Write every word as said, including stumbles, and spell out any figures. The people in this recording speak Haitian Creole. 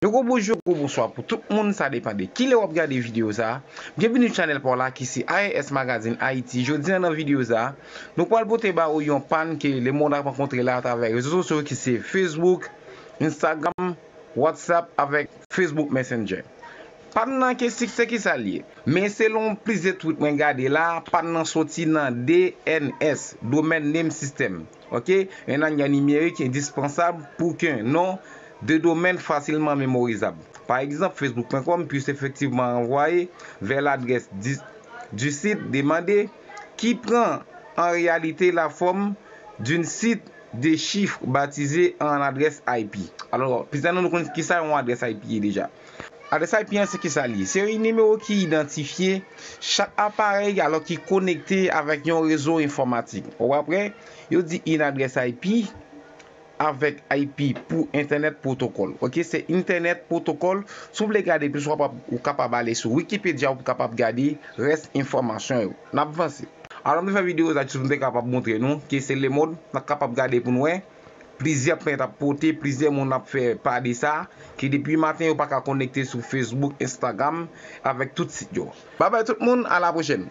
Yon gwo bonjou, gwo bonswa pou tout moun, sa depann de kilè w ap gade videyo sa a. Byenvini chanèl pa w la ki se I A S Magazine Haïti. Jodi a nan videyo sa a, nou pral pote ba ou yon pàn ke lemonn ap rankontre la atravè rezo sosyo ki se Facebook, Instagram, WhatsApp avèk Facebook Messenger. Pàn nan ke siksè ki sa l ye. Men selon plizyè tweet mwen gade la, pàn nan soti nan D N S, Domain Name System. Ok? Un engin numérique indispensable pour qu'un nom de domaine facilement mémorisable. Par exemple, facebook point com puisse effectivement renvoyer vers l'adresse du, du site demandé qui prend en réalité la forme d'une site de chiffres baptisée en adresse I P. Alò, plizyè nan nou konn ki sa yon adrès I P ye deja. Adrès I P an se ki sa l ye? Se yon nimewo ki idantifye chak aparèy alò ki konekte avèk yon rezo enfòmatik. Ou apre, yo di in adrès I P avèk I P pou Internet Protocol. Ok, se Internet Protocol. Si w vle gade plis, w kapab, ou kapab ale sou Wikipedia pou w kapab gade rès enfòmasyon yo. N ap vanse. Alò, m te fè videyo sa jis pou m te kapab montre nou ke se lemonn, n ap kapab gade pou n wè. Plizyè plent ap pote, plizyè moun ap fè pa de sa, ke depi maten yo pa ka konekte sou Facebook, Instagram, avèk tout sit yo. Babay tout moun, a la pwochèn.